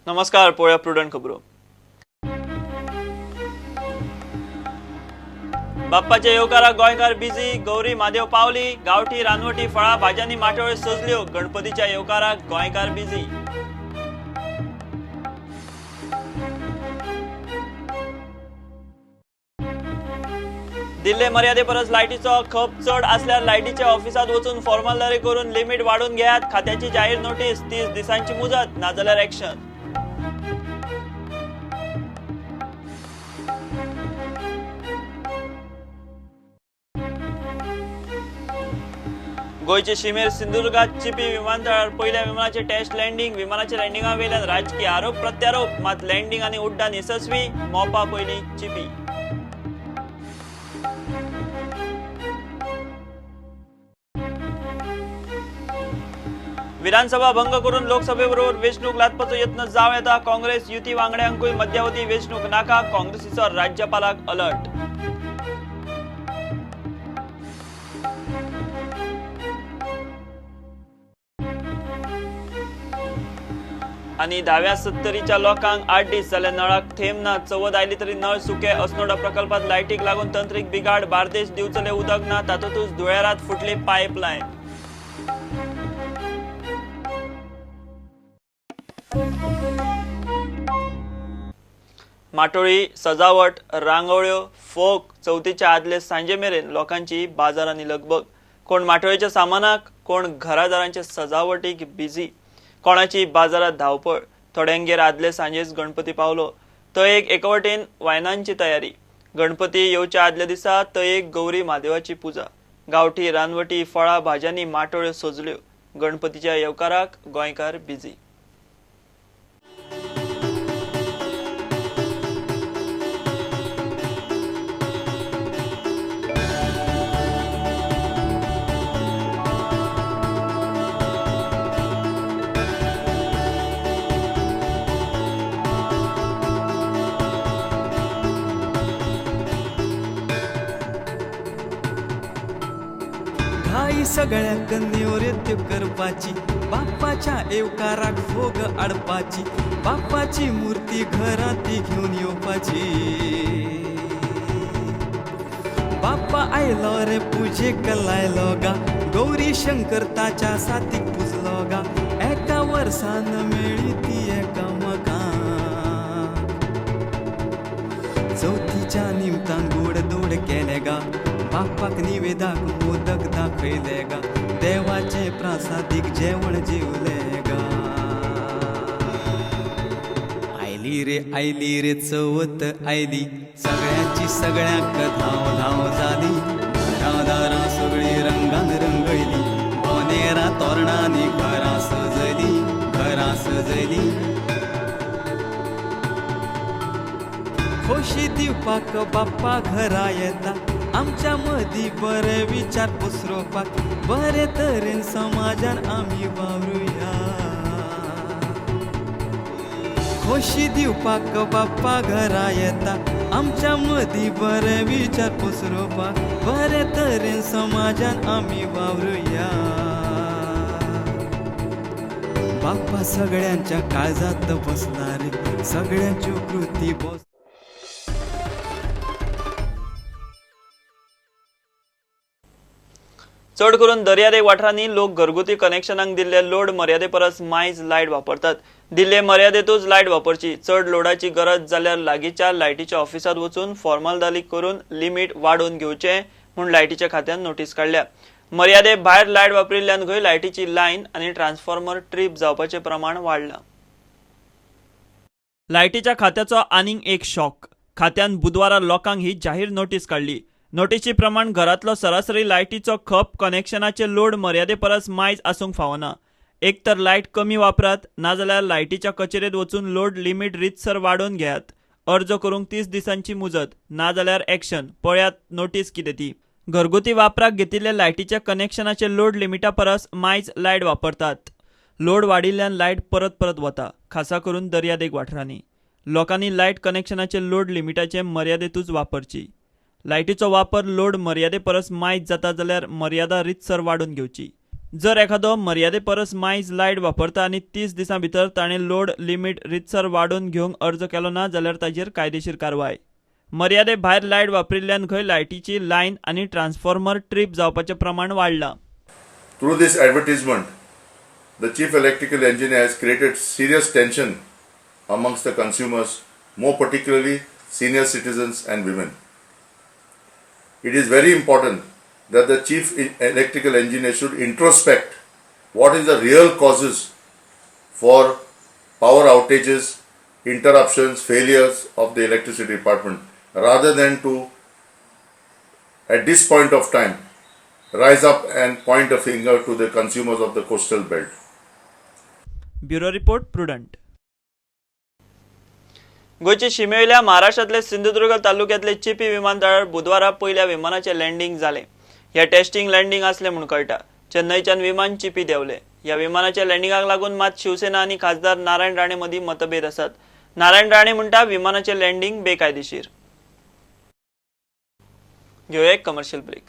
नमस्कार, पळोवया प्रुडंट खबरो. बाप्पाच्या येवकाराक गोंयकार बिजी. गौरी म्हादेव पावली. गांवठी रानवटी फळां भाज्यांनी माटोळ्यो सजल्यो. गणपतीच्या येवकाराक गोंयकार बिजी. दिल्ले मर्यादे परस लायटीचो खप चड आसल्यार लायटीच्या ऑफिसांत वचून फॉर्मालदारी करून लिमीट वाडोवन घेयात. खात्याची जाहीर नोटीस. 30 दिसांची मुजत, नाजाल्यार एक्शन. गोंयचे शिमेर सिंधुदुर्गात चिपी विमानतळार पयल्या विमानाचे टेस्ट लँडींग. विमानाच्या लँडिंगा वयल्यान राजकीय आरोप प्रत्यारोप, मात लँडींग आनी उड्डाण येसस्वी. मोपा पयली चिपी. विधानसभा भंग करून लोकसभेबरोबर वेंचणूक लादपाचो यत्न जावं येता. काँग्रेस युती वांगड्यांकूय मध्यावधी वेंचणूक नाका. काँग्रेसीचो राज्यपालाक अलर्ट. आनी धाव्या सत्तरीच्या लोकांक 8 दीस जाले नळाक थेंब ना. चवथ आयली तरी नळ सुके. अस्नोडा प्रकल्पात लायटीक लागून तंत्रीक बिघाड. बार्देश दिवचले उदक ना, तातूंतच धुळेरात फुटली पायपलायन. माटोळी, सजावट, रांगोळ्यो, फोक चवथीच्या आदले सांजे मेरेन लोकांची बाजारांनी लगबग. कोण माटोळीच्या सामानाक, कोण घरादारांचे सजावटीक बिजी. कोणाची बाजारात धांवपळ. थोड्यांगेर आदले सांजेच गणपती पावलो. तयेक एकवटेन वायनांची तयारी. गणपती येवच्या आदल्या दिसा तयेक गौरी म्हादेवाची पुजा. गांवठी रानवटी फळां भाज्यांनी माटोळ्यो सजल्यो. गणपतीच्या येवकाराक गोंयकार बिजी. घाई सगळ्याक नेवरेत्यो करपाची, बाप्पाच्या येवकाराक फोग हाडपाची, बाप्पाची मूर्ती घरांत घेवन येवपाची. बाप्पा आयलो रे पुजेक लायलो गा, गौरी शंकर ताच्या साथीक पुजलो गा. एका वर्सान मेळ्ळी ती एकामेकांक, चवथीच्या निमतान गोड दोड केले गा, बाप्पाक निवेदाक मोदक दाखयले गा, देवाचे प्रासादीक जेवण जेवले गा. आयली रे आयली रे चवथ आयली, सगळ्यांची सगळ्यांक धांव धांव जाली. घरां दारां सगळीं रंगान रंगयली, बोनेरां तोरणांनी घरां सजयली, घरां सजयली. खोशी दिवपाक बाप्पा घरा येता, आमच्या मदीं बरे विचार पसरोवपाक, बरे तरेन समाजान आमी वावरुया. खोशी दिवपाक बाप्पा घरा येता, आमच्या मदीं बरे विचार पसरोवपाक, बरे तरेन समाजान आमी वावरुया. बाप्पा सगळ्यांच्या काळजांत बसला रे, सगळ्यांच्यो कृती बस. चड करून दर्यादेग वाठारांनी लोक घरगुती कनेक्शनाक दिल्ले लोड मर्यादे परस मायज लायट वापरतात. दिल्ले मर्यादेतूच लायट वापरची. चड लोडाची गरज जाल्यार लागींच्या लायटीच्या ऑफिसांत वचून फॉर्मालदारी करून लिमीट वाडोवन घेवचें म्हूण लायटीच्या खात्यान नोटीस काडल्या. मर्यादे भायर लायट वापरिल्ल्यान खंय लायटीची लायन आनी ट्रान्सफॉर्मर ट्रीप जावपाचें प्रमाण वाडलां. लायटीच्या खात्याचो आनीक एक शॉक. खात्यान बुधवारा लोकांक ही जाहीर नोटीस काडली. नोटीशी प्रमाण घरांतलो सरासरी लायटीचो खप कनेक्शनाचे लोड मर्यादे परस मायज आसूंक फावना. एक तर लायट कमी वापरात, नाजाल्यार लायटीच्या कचेरेंत वचून लोड लिमीट रितसर वाडोवन घेयात. अर्ज करूंक 30 दिसांची मुजत, नाजाल्यार एक्शन. पळयात नोटीस कितें ती. घरगुती वापराक घेतिल्ले लायटीच्या कनेक्शनाचे लोड लिमिटा परस मायज लायट वापरतात. लोड वाडिल्ल्यान लायट परत परत वता, खासा करून दर्यादेग वाठारांनी. लोकांनी लायट कनेक्शनाचे लोड लिमिटाचे मर्यादेतूच वापरची. लायटीचो वापर लोड मर्यादे परस मायज जाता जाल्यार मर्यादा रितसर वाडोवन घेवची. जर एखादो मर्यादे परस मायज लायट वापरता आनी 30 दिसां भितर ताणें लोड लिमीट रितसर वाडोवन घेवंक अर्ज केलो ना जाल्यार ताचेर कायदेशीर कारवाय. मर्यादे भायर लायट वापरिल्ल्यान खंय लायटीची लायन आनी ट्रान्सफॉर्मर ट्रीप जावपाचें प्रमाण वाडलां. Through this advertisement, the chief electrical engineer has created serious tension amongst the consumers, more particularly senior citizens and women. It is very important that the chief electrical engineer should introspect what is the real causes for power outages, interruptions, failures of the electricity department, rather than to, at this point of time, rise up and point a finger to the consumers of the coastal belt. Bureau report, Prudent. गोंयचे शिमेवयल्या महाराष्ट्रांतले सिंधुदुर्ग तालुक्यांतले चिपी विमानतळार बुधवारा पयल्या विमानाचें landing जालें. हे testing landing आसलें म्हूण कळटा. चेन्नयच्यान विमान चिपी देंवलें. ह्या विमानाच्या लँडिंगाक लागून मात शिवसेना आनी खासदार नारायण राणे मदीं मतभेद आसात. नारायण राणे म्हणटा, विमानाचें लँडींग बेकायदेशीर. घेवया एक कमर्शियल ब्रेक.